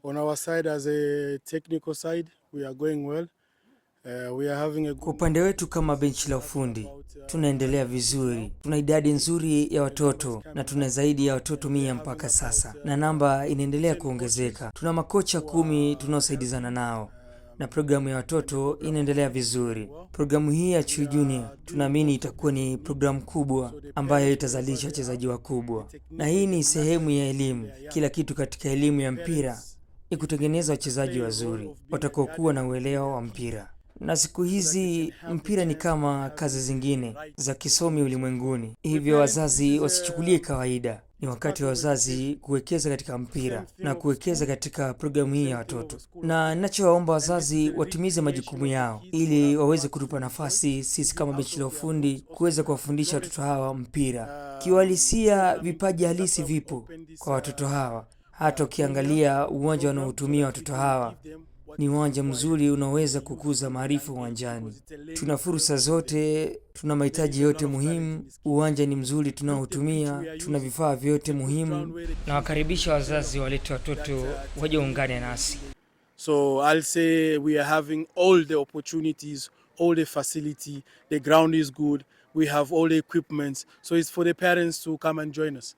On our side as a technical side, we are going well. We are having a Kwa upande wetu kama benchi la ufundi tunaendelea vizuri. Tuna idadi nzuri ya watoto na tuna zaidi ya watoto 100 mpaka sasa, na namba inaendelea kuongezeka. Tuna makocha 10 tunaosaidizana nao na programu ya watoto inaendelea vizuri. Programu hii ya Chui Junior tunaamini itakuwa ni programu kubwa ambayo itazalisha wachezaji wakubwa, na hii ni sehemu ya elimu. Kila kitu katika elimu ya mpira ni kutengeneza wachezaji wazuri watakaokuwa na uelewa wa mpira. Na siku hizi mpira ni kama kazi zingine za kisomi ulimwenguni, hivyo wazazi wasichukulie kawaida. Ni wakati wa wazazi kuwekeza katika mpira na kuwekeza katika programu hii ya watoto, na ninachowaomba wazazi watimize majukumu yao ili waweze kutupa nafasi sisi kama benchi la ufundi kuweza kuwafundisha watoto hawa mpira. Kiuhalisia, vipaji halisi vipo kwa watoto hawa. Hata ukiangalia uwanja wanaotumia watoto hawa ni uwanja mzuri unaoweza kukuza maarifa uwanjani. Tuna fursa zote, tuna mahitaji yote muhimu, uwanja ni mzuri tunaotumia, tuna vifaa vyote muhimu. Nawakaribisha wazazi walete watoto waje waungane nasi. So I'll say we are having all the opportunities, all the facility, the ground is good, we have all the equipment. So it's for the parents to come and join us.